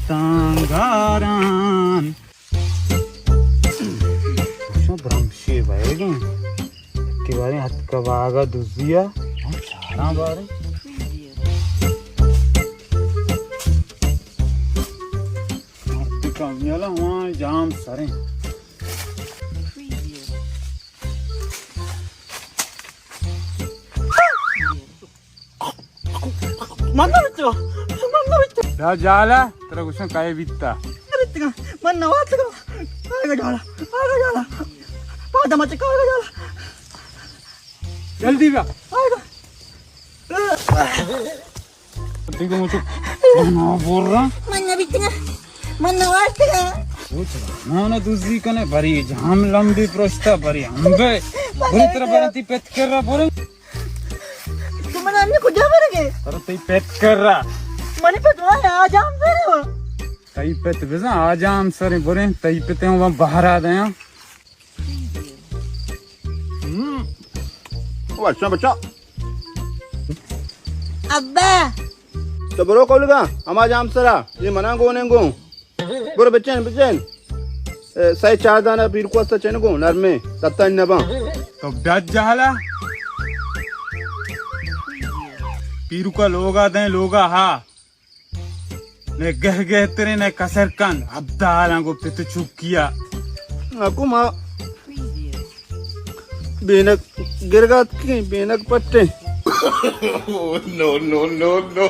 تانگاران۔ شو برمشی بایگیں۔ کہ باریں اتکا باگا دزیا۔ ہاں، چاراں باریں۔ مرد کامیالا ہواں جام سریں۔ من نہ بیتگاں، من نہ بیتگاں۔ دا جالا، ترا گوشاں کئے بیتا؟ نہ بیتگاں، من نہ واتگاں۔ آگا جالا، آگا جالا۔ پادا مچ کا آگا جالا۔ جلدی بیا۔ آگا۔ دیگہ مچو بنا بور رہا۔ من نہ بیتگاں، من نہ واتگاں۔ نہ نہ دزی کنے، بری جام لمبی پروشتا، بری ہمبے۔ بری ترا برنتی پت کر رہا، بری۔ تو من ہمیں کجا برگے؟ ارے تئی پت کر رہا۔ منی پت والا آجام سرے۔ تئی پت بزن آجام سرے، بریں تئی پت ہوں بہرا دیاں۔ ہم۔ او اچھا بچہ۔ ابا۔ تو برو کولگا، ہما جام سرا، یہ منا گونیں گون۔ برو بچین، بچین۔ اے، سئے چار دانا پیرکو است چنگو، نرمیں، تتن نباں۔ تو ڈج جہلا۔ پیرکو لوگا دیں، لوگا ہا۔ نے گہ گہ ترے نے کسر کن، ابدالاں گو پت چکیا۔ اکو ما بینک گرگات کی، بینک پٹے۔ نو، نو، نو، نو۔